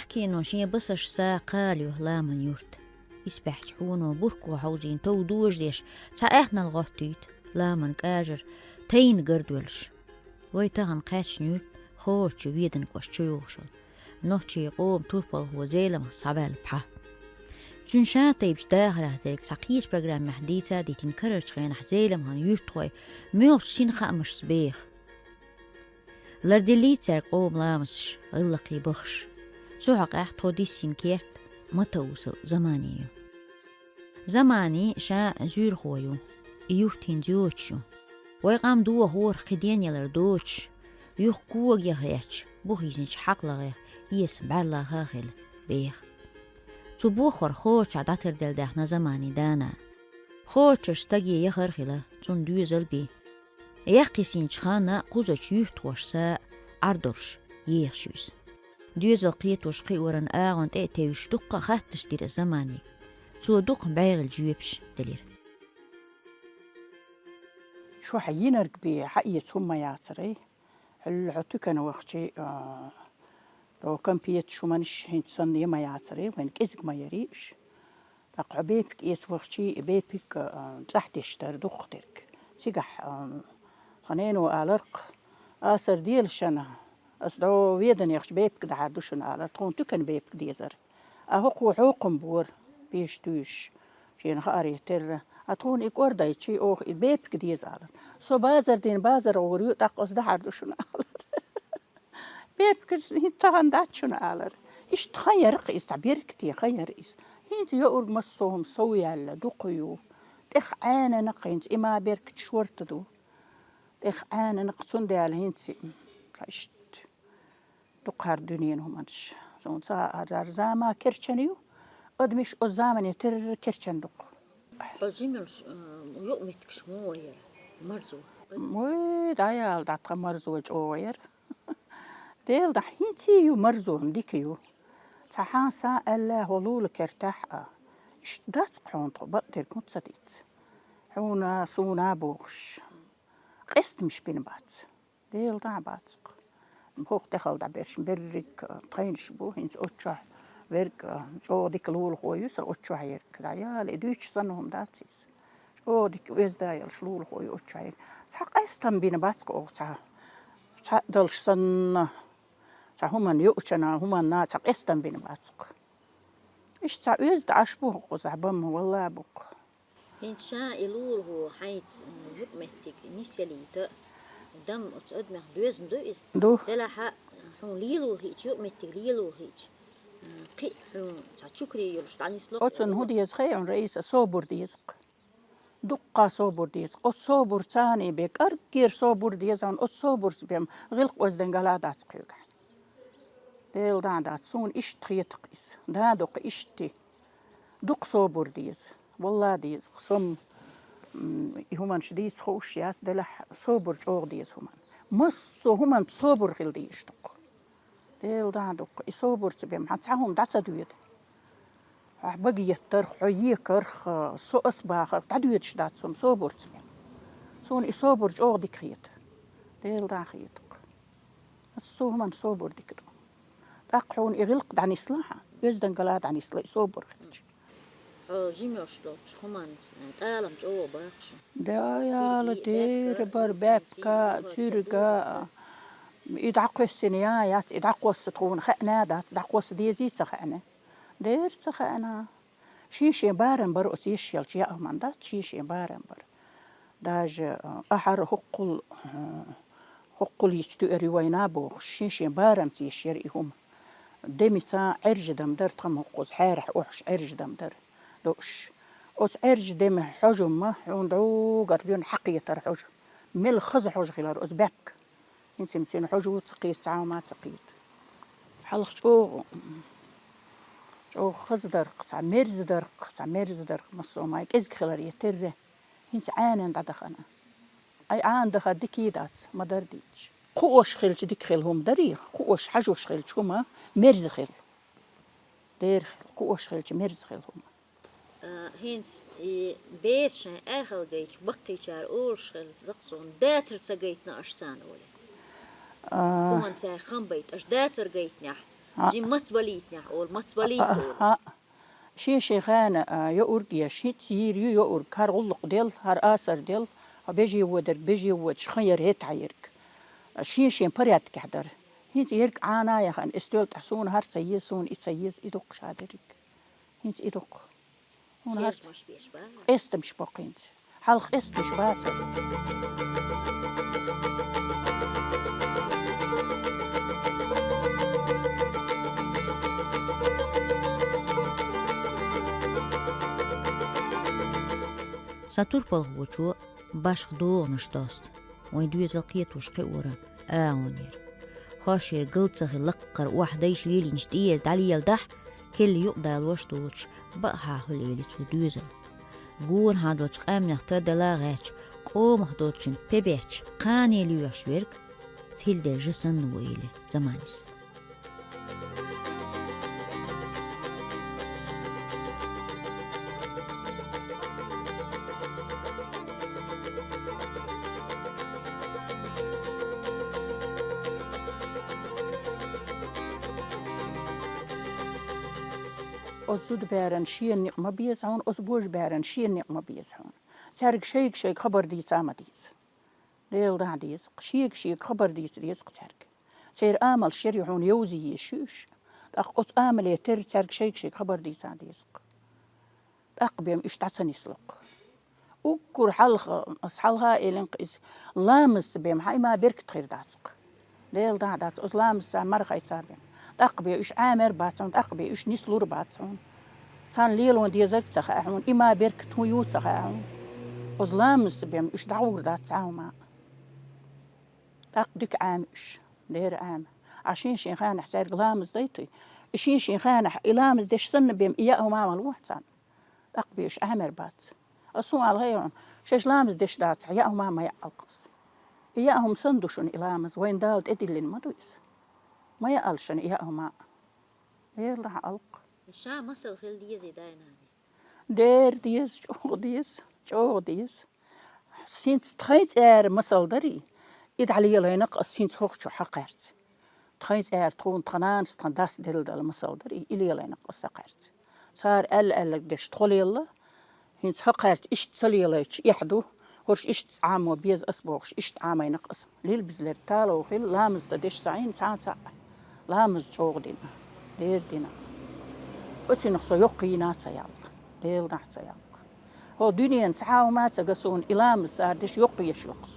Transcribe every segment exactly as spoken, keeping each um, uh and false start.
Кино шен басаш са кхалю ламан юрт. Исбаьхьча хьуно бурко хьовзийна тов дожадеш, цхьа аьхнал гӀоттуьйту ламан кӀажар тайна гардоьллаш. Вай тахана кхаьчна юрт хорчу ведан кӀош чу йогӀушал. Нохчий къома турпалхо Зеламха схьаваьлла пхьа. Цуьнан шатайпачу дахарах дерг цхьа кхечу программехь дийца а дитина карарчу хенахь Зеламхан юьртахой муьлхачу син хаамашца беха. Лардилли цаьрга къома ламасташ, гӀиллакхий бахаш. Цу хьокъехь тхо диссина керт Матаусов Замани ю. Замани ша зуьрхо ю, и юрт хӀинца йоцуш ю. Вай къам дохорах кхин ден ялар доцуш, юха кога яхаьчча, бух йизначу хьакхлагӀех эса бӀаьрлагӀа хилла беха. Цу бохорх хорчахь дӀатарделла даьхна Замани дана. Хорчуш стаге яхар хила, цунна доьзал би. Яккхийсинчу ханна кхузачу юьртахошца Ӏар долуш ехаш ю иза. Доьзал кхетош кхиоран агӀонна тӀе а тевжаш дуккха а хатташ дира Замани. Цо дукха бӀегӀилча жоьпаш делира. Чохь йинарг бен хьаэца хӀума ма яцарий. Хьуьлла хьо туькана вахчий, а, то кампеташ хӀуманаш хӀинца санна я ма яцарий, вайн кӀезиг ма ярий уьш. ТӀаккха хьо бепиг эца вахчий, и бепиг, а, цӀахь деш дара дукхах дерг. Цигахь, а, тхан нено аларх, асар дела шана, ас дӀо ведан яхча бепиг дахьар ду шуна алар, тхуна туькана бепиг дезара. А хӀокхо хьокхам бора, пеш туьйш, шена хаарий терра. А тхуна и кӀордайчий оха и бепиг деза алар. Со базар дина базар гӀур ю, тӀаккха ас дахьар ду шуна алар. Бепиг иза хӀинца тахана дац шуна алар. Иштта хан яра-кх иза, цхьа беркате хан яра иза. ХӀинца йоург массо хӀума сов яьлла, дукха ю. ТӀех Ӏаьнана-кх хӀинца, и ма беркате шорта ду. ТӀех Ӏаьнана-кх, цундела хӀинца, м, иштта. Дукха хӀара дуьненан хӀуманаш. Суна ца хаьара, зама керчана ю, адамаш оцу замане терра керчана ду-кх. Хьо жималш, а, юкъаметтигаш муха вайра? Марзо. Вай, дӀаяла дӀа тхан марзо чӀогӀа яра. Дела дӀа хӀинца ю марзо, дика ю. Цхьа хьан сан аьлла хьо лула кертахь а. Иштта дац-кх хьуна тхо, бакъдерг хӀунда ца дийца? Хьуна, суна а бохуш. Къестамаш бина бац. Дела дӀа а бац-кх. ХӀокху тӀехула дӀаберш берриг а тхайнаш бу, хӀинца оцу чохь верг а, чӀогӀа дика лулахо ю сан оцу чохь ерг. ДӀаяла, и дуьйцуш санна хӀума дац иза. ЧӀогӀа дика оьзда йолуш лулахо ю оцу чохь ерг. Цхьа къестам бина бац-кх оха цхьа, цхьаъ долуш санна, цхьа хӀуманна юучана, хӀуманна цхьа къестам бина бац-кх. Иштта цхьа оьзда Ӏаш бу хӀокхузахь бан ма валла бу-кх. ХӀинца ша и лулахо хьайца, м, юкъаметтиг нисъялийта, дам оцу адамех доьзна ду иза? Ду. Делахь а, хьуна лело хиъча, юкъаметтиг лело хиъча, м, кхин а хьуна цхьа чукри йолуш дӀанисло? Оцунна хӀун деза хаьий хьуна, Раиса, собар деза-кх. Дуккха собар деза. Оцу собарца царний бен кӀарггера собар деза хьуна, оцу собарца бен гӀиллакх оьздангалла дац кхуьнгахь. Дела дӀа а дац, суна иштта хета-кх иза. Да дукха иштта. Дукха собар деза. Валла деза. Со-м, м, и хӀуманаш дийца хууш яц, делахь собар чӀогӀа деза хӀуманна. Массо а хӀуманца собар хила дезаш ду-кх. Дела дӀа а дукха. И собарца бен хьан цхьа хӀума дӀа ца доьду. Хьо баге еттарх, хьо екарх, со ас бахарх дӀадоьдуш дац хӀума собарца бен. Суна и собар чӀогӀа дика хета. Дела дӀа а хета-кх. Ас цу хӀуманна собар дика ду. ТӀаккха хьуна и гӀиллакх дӀанислахь, оьздангалла дӀанисла и собар хилча. Хьо жима йолуш долчу хӀуманца, э, тӀалам чӀогӀа баккха шун? Да, яла, дера бара, баьпка, цуьрга, и дӀакхоьссина я, яц, и дӀакхосса тхуна хаьа а дац, дӀакхосса дезий ца хаьа. Дера ца хаьа. Шен-шен барам бара оцу еш йолчу яа хӀуманна, дац, шен-шен барам бара. Даже, э, ахьар хӀоккхул, э, хӀоккхул йича туьар ю вайна бохуш, шен-шен барамца еш яра и хӀума. Демица Ӏержа дам дара, тхан хӀоккхуза хьарахь охьуш Ӏержа дам дара. Доуш. Оцу Ӏержа дема хьожамма хьуна дӀогара дуьйна хьакхетара хьожа. Мел хаза хьожа хилар оцу баьпка. ХӀинца-м цуьнан хьожа ву ца кхета, цхьа хӀума ца кхета. Хьалха чӀогӀа, чӀогӀа хаза дарх, цхьа мерза дарх, цхьа мерза дарх массо а май кӀезиг хилар я терра. ХӀинца Ӏаьнан дӀадахана. Ай, Ӏана дахар дикий дац, ма-дарра дийцча. Кхуош хилча дика хила хӀума дарий, кхуош хьажош хилча хӀума мерза хила. Дера хила, кхуош хилча мерза хила хӀума. А, хӀинца и бер шайн аьхал гайтча, баккхийчара олуш хилла закъ суна, дацар ца гайтина аша царна олий. А. ХӀуманца хам байта, аша дацар гайтинехь, Жин мац балийтнехь олу, мац балийта олу. Шен-шен хана, а, йоург еш, хӀинца йийр ю йоург, хӀара гӀуллакх дел, хӀара асар дел, хьо беже водерг беже водаш, хан яр хӀетахь ерг. Шен-шен порядкехь дара. ХӀинца ерг Ӏана а яхана, и стоьл тӀехь суна хӀара ца еза, суна и ца еза, и дуккха ша дерриг. ХӀинца и дуккха. ХӀунда хӀара ца... Хезамаш беш бац. Къестамаш боккхуьнца. Хьалха къестамаш бацара. Сан турпалхочо башха догӀанаш досту. Вайн доьзал кхетош кхиоран агӀонера. ХӀорш ерг гал ца хилла лаккхара охьадайша лелийначу тӀера дӀалеладахь, керла юкъадалош доцуш, бакъахьа хуьлу элира цо доьзал. Гонахьа долчу къаьмнех тардала а гӀаьттича, къомах долчун пе бетташ, кхане лоьхуш верг тиладелла жа санна ву элира заманас. Оцу зудаберан шена некъ ма беза хьуна, оцу божаберан шена некъ ма беза хьуна. Цаьрга шайга-шайга хабар дийца а ма деза. Делан дуьхьа деза-кх, шега-шега хабар дийца деза-кх цаьрга. Церан амалш шерйо хьуна йовза езаш ю уьш. ТӀаккха оцу амале терра цаьрга шайга-шайга хабар дийца а деза-кх. ТӀаккха бен уьш дӀа ца нисло-кх. Уггар хьалха, ас хьалха а элира-кх иза, ламазца бен хьан и ма беркат хир дац-кх. Делан дуьхьа дац, оцу ламазца мархайца бен. ТӀаккха бен уьш Ӏамор бац хьуна, тӀаккха бен уьш нислур бац хьуна. Царна лело дезарг а ца хаьа хьуна, и ма беркат хӀун ю а ца хаьа хьуна. Оцу ламазца бен уьш дӀагӀур дац цхьа хӀума. ТӀаккха дика Ӏама уьш, дера Ӏама. Ахь шен-шен ханахь цаьрга ламаз дайтий? И шен-шен ханахь и ламаз деш санна бен и яа хӀума ма лохьа царна. ТӀаккха бен уьш Ӏамор бац. Ас хӀун ала хьайна, шаьш ламаз деш дацахь, яа хӀума ма яа алкхас. И яа хӀума санна ду шуна и ламаз, вайн Дала тӀедиллина ма ду иза. Ма яа ала шуна и яа хӀума. Делан дуьхьа алкха. Ша масал хила дезий дай-наной? Дера деза, чӀогӀа деза, чӀогӀа деза. ХӀинца тхайн цӀера масал дарий, и дӀалелайна-кх ас хӀинца хӀокху чохь хьакхаьрца. Тхайн цӀера тхуна тхан нанас, тхан дас делла дала масал дарий, и лелайна-кх ас хьакхаьрца. Цара аьлла-аьлларг деш тхо лелла, хӀинца хьакхаьрца иштта ца лелайча эхь ду, хӀорш иштта Ӏамо беза ас бохуш, иштта Ӏамайна-кх ас. Лилбизлер тало хилла, ламаз ца деш ца Ӏийна цхьа а цхьаъ. Ламаз чӀогӀа дина, дера дина. Оцунах со йоккха йина а ца яьлла, Делан дуьхьа ца яьлла. ХӀо дуьненан цхьа а хӀума а ца го суна, и ламаз цара деш йоккха еш йоккхус.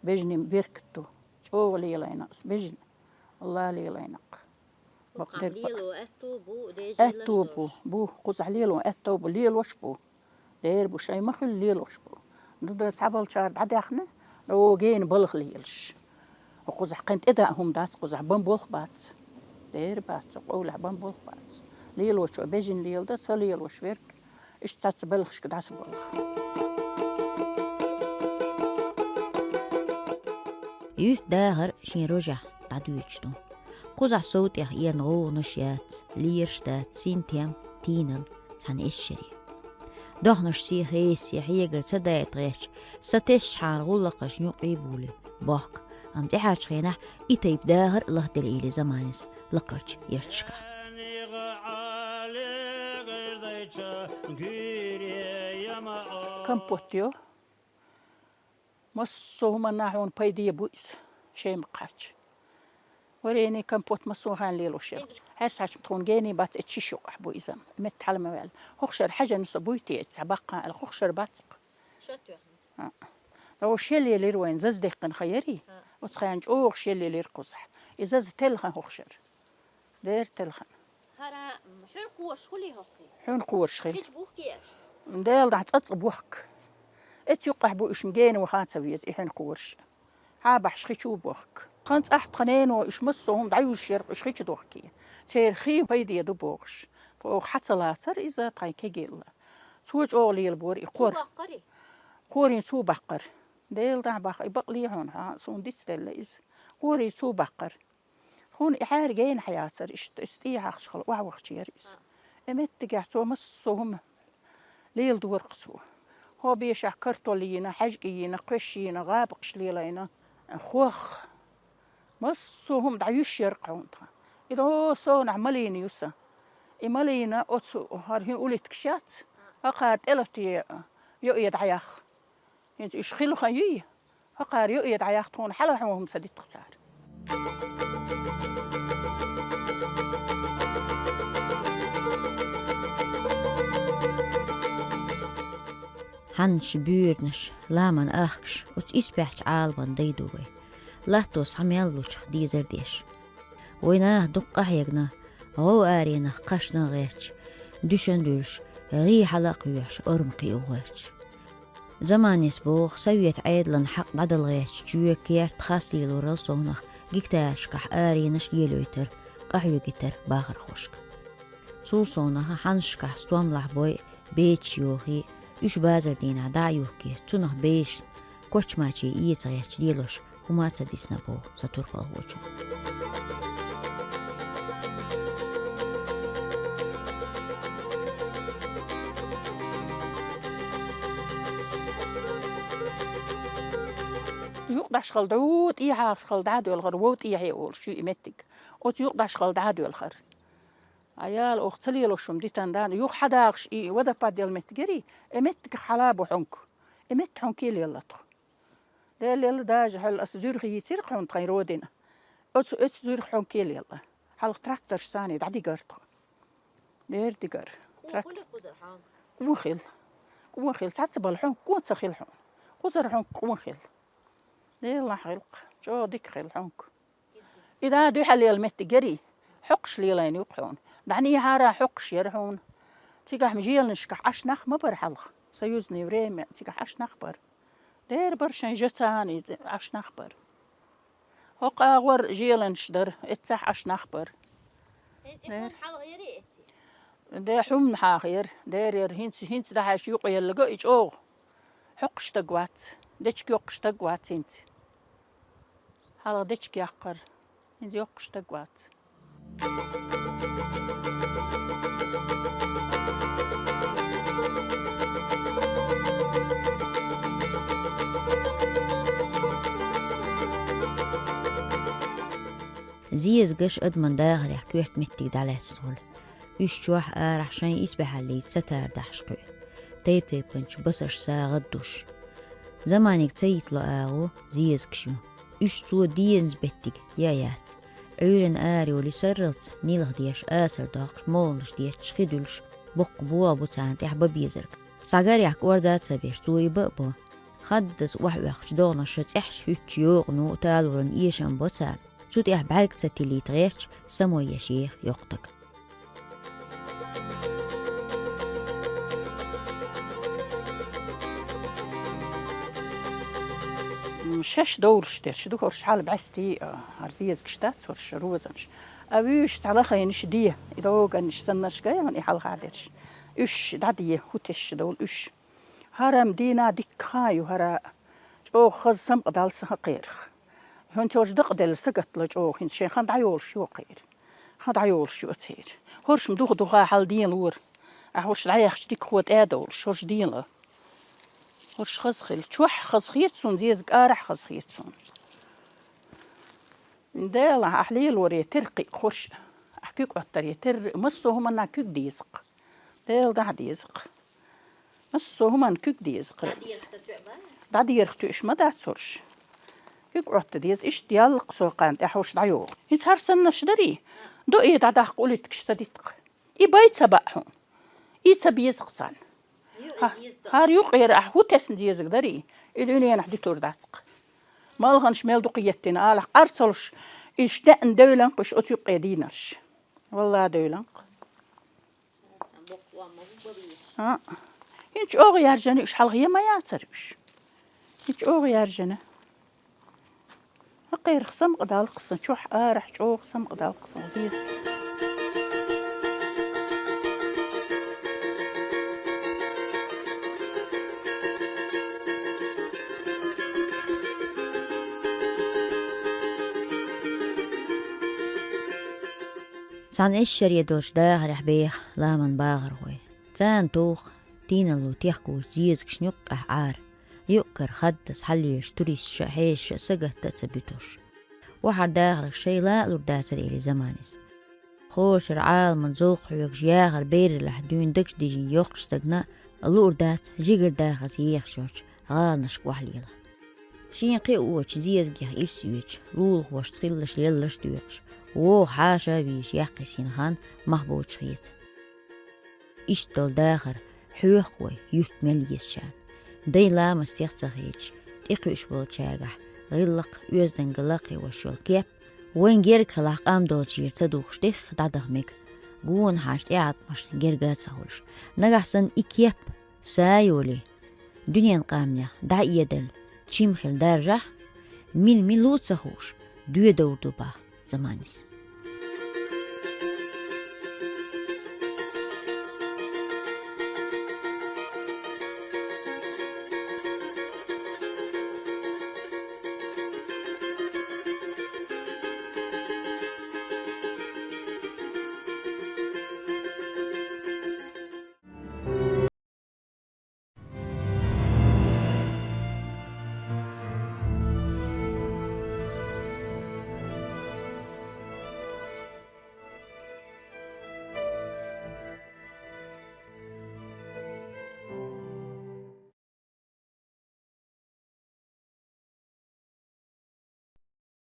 Бежанийн беркат ду, чӀогӀа лелайна ас бежана, Алла лелайна-кх. Бакъдерг бакъ. Лело аьтту бу, дежи аьтту бу, бу, кхузахь лело аьтту бу, лелош бу. Дера бу, шайн ма хуьллу, лелош бу. Ну, да цхьаболчара дӀадаьхна, о, гена балха лелаш. Кхузахь кхин тӀе дан хӀума дац, кхузахь бан болх бац. Дера бац, къовлахь бан болх бац. Лелочо бежана леладо, ца лелош верг, иштта цхьацца балхашка дӀасаболх. Юьртан дахар шен рожехь дӀадоьдуш ду. Кхузахь сов тӀех эрна гӀовгӀанаш яц, лераш дац, синтем, тийналла цхьана эшшаре. Дохнаш сий хессе хьегара ца дайта гӀерташ, сатесначхьана гӀуллакхашна юкъе а буьйлу, бохку, амма тӀаьхьарчу хенахь и тайпа дахар а лахделла ийли заманас лакхарчу ярташкахь. Компот йо. Массо а хӀуманна хьуна пайде бу иза, шайн ма кхаьчча. Варени, компот массо а хьуна лелош яц. Хьерсачу тхуна гений бац, эцу шиш юкъахь бу иза. Метта хьала ма ваьлла. ХӀокху шара хьаьжна со буй те, эццахь баккха аьлла, хӀокху шара бац-кх. Ша тоьхна. А. Ша лелира вайн, заза дехкина хан ярий? А. Оцу хенахь чӀогӀа ша лелира кхузахь. И заза телхина хӀокху шара. Дера телхина. ХӀара, м, хьуьнан кхош хуьлий хӀокху? Хьуьнан кхош хила. Хича бухкий аша? Дела дӀа цӀа-цӀа бохку. Эцу юккъехь бу уьш, м, гена ваха а ца веза, и хьуьнан кхош. Хьабахьаш хи чу бохку. Тхан цӀахь тхан нено уьш массо а хӀума дӀаюзуш яр, уьш хи чу дохке. Церан хи пайде ду бохуш. Тхо оха хьа ца лацара иза, тхайн кегийла. Цо чӀогӀа лелабора и кхор. Кхорин цо баккхара. Дела дӀа баккха, и бакъле хьуна, хьа, суна дицделла иза. Кхорин цо баккхара. Хьуна и хьаьрга гайна хьаяцара иштта, иза тӀехьахча хала охьавахча яра иза. И меттигехь цо массо а хӀума леладора-кх цо. ХӀо бешахь картол йийна, хьаьжкӀи йийна, кхоьш йийна, гӀабакхаш лелайна, хох. Массо а хӀума дӀаюьсуш яра-кх хьуна тхан. И до совнахь малийна ю сан. И малийна оцу хӀара хӀин улиткаш яц, хӀокхара тӀелате йоӀе дӀаяккха. ХӀинца уьш хила хан юй, хӀокхара йоӀе дӀаяккха, тхуна хьала хьуна хӀума ца дита-кх цара. Хьаннаш, буьйранаш, ламан ахкаш, оцу исбаьхьчу Ӏаламан дай ду вай. Латто схьа мел лучух дезар деш. Вай наха дукха къахьегна, гӀов аренах кхашна а гӀерташ, дуьшан а дуьллуш, гӀий хьала а кхоьхьуш, орма кхиа а гӀерташ. Заманис боху, совет Ӏедалан хьакъ дӀадала гӀерташ чоь, керт, хас лелорал совнах гектарашкахь аренаш лелойтар, къахьоьгуьйтар бахархошка. Цул совнаха хьаннашкахь стом лахьбой, бецаш йохий, уьш базар дийнахь дӀа а юхкий, цунах бешна, кочмачий эца гӀерташ лелош хӀума а ца дисна боху сан турпалхочо. Юкъ дӀашхала дӀу, тӀехьагӀашхала дӀа а доьлхар, вов тӀехье олуш ю и меттиг. Оцу юкъ дӀашхала дӀа а доьлхар. Ӏаяла оха ца лелош хӀума дитан дана, юха хьадагӀаш и водопад йолу меттиг ярий, и меттигах хьала бу хьонка. И метта хьонке лелла тхо. Лелла даже хьал аса зуьрх йийцира хьуна тхайн родина. Оцу, оцу зуьрх хьонке лелла. Хьалха тракторш саний дӀадигар тхо. Дера дигар. Трак-, кӀун хила. КӀун хила. Цхьацца бала хьонка кӀун ца хила хьуна. Кхузара хьонка кӀун хила. Делахь хилкх, чӀогӀа дика хила хьонка. И да дуьхьал лела меттиг ярий, хьокхуш лелайна юкъа хьуна. ДӀанийхьара хьокхуш яра хьуна. Цигахь желанашкахь Ӏаш нах ма бара хьалха. Союзное время цигахь Ӏаш нах бара. Дера бара шайн жа царна иза Ӏаш нах бара. ХӀокху агӀор желанаш дара, эццахь Ӏаш нах бара. Дера. Де хьумна хьаха яра, дера яра, хӀинца, хӀинца дахьаьш юкъаеллага и чӀогӀа. Хьокхуш стаг вац, дечиг йоккхуш стаг вац хӀинца. Хьалха дечиг яккхара, хӀинца йоккхуш стаг вац. Зезагаш адаман дахарехь коьрта меттиг дӀалаьцна хуьлу. Уьш чохь арахь шайн исбаьхьаллица ца тардахьаш кхуьу. Тайп-тайпанчу басарш сагӀа душ. Заманиг ца йитло агӀо зезагаш ю. Уьш цо дезанза беттиг я яц. Ӏуьйранна ара йолу сарралц нилха деш, асар доккхуш, молланаш детташ, хи дуьллуш, боккха богӀа бу царна тӀехь бан безарг. Схьагарехь кӀорда а ца беш, цо и бан а бо. Хаддаза охьаоьхучу догӀнаша цӀехьаш хӀуьттуш йогӀу ну талоран эшам бо царна. Цу тӀехь бӀаьрг ца тиллийта гӀерташ, само еш еха йоккхатаг. Шаьш довлуш дерш ду хӀорш хьала бӀаьстий, а, хӀара зезагаш дац хӀорш розанаш. А вуьйш цхьа лахайнаш де, и доганаш саннарш гайхьана и хьалха дерш. Уьш дӀаде, хӀу тесча довла уьш. ХӀара-м дийнахь дикка хан ю хӀара, чӀогӀа хаза самукъадала сан хӀокхерах. ХӀинца хӀорш дакъаделла сагатла чӀогӀа, хӀинца шайн хан дӀайолуш ю хӀокхера. Хан дӀайолуш ю оцера. ХӀорш-м духа-духа хьал ден лора. Ахь хӀорш дӀаяхча дикаха тӀе а довлуш, хӀорш ден ла. ХӀорш хаза хила. Чохь хаза хета суна, зезаг арахь хаза хета суна. Дела, ахь лелоре терра кхиъ хӀорш. Ахь куьг Ӏоттаре терра, массо а хӀуманна куьг деза-кх. Дела, дахьа деза-кх. Массо а хӀуманна куьг деза-кх. ДӀадерах туьаш ма дац хӀорш. Куьг Ӏотта деза, иштта ялла-кх со кхана тӀехь хӀорш дӀайогӀу. ХӀинца хӀара саннарш дарий? ДоӀе дӀадаккха улиткаш ца дита-кх. И бай ца баа хьуна. И ца беза-кх царна. ХӀа-, хӀара юкъера ахь хӀу тесна зезаг дарий? И дуьненахь дитур дац-кх. Малханаш мел дукха еттина алахь, къарсалуш, иштта деана девлла-кх уьш оцу юккъе дийнарш. Валла, девлла-кх. А. ХӀинца чӀогӀа яьржина уьш, хьалха я ма яцара уьш. ХӀинца чӀогӀа яьржина. Акхерах самукъадалкха сан, чухь арахь чӀогӀа самукъадалкха сан зеза. Цхьана эшшаре долчу дахарехь беха ламан бахархой. Царна туху тийналло техкучу зезагашна юккъехь Ӏара, юккъара хаддаза хьалаелаш туристаша а, хьешаша а сагатта а ца буьтуш. Охьара дахарх шайла а лур дацара элира заманас. Кхошара Ӏаламан зовкх хьоьгуш яхар бераллехь дуьйна дагчу дижина йоккхачу стагана а луур дац жигара дахарца ехаш йоцчу гӀаланашка охьалела. Шен кхиочу зезагех ирс оьцуш, лулахошца хилларш лелларш а доькъуш, вогӀу хьаша а вийша яккхийсина хан мах боцуш хета. Иштта долу дахар хьоьху вай юьрт мел езачарна. Дай ламастех ца хеташ, тӀекхуьуш болчаьргахь гӀиллакх, оьздангалла а кхиош йолу кеп, вайн герга хилахь къам долчуьра ца духуш тӀех дӀадаха мега, гонахьаш тӀеӀаткъамаш герга а ца хуьлуш. Нагахь санна и кеп са а йолий, дуьненан къаьмнех дӀа а эдалла, чим хила даржахь, мила мила ву а ца хууш, доьдовр ду бах заманас.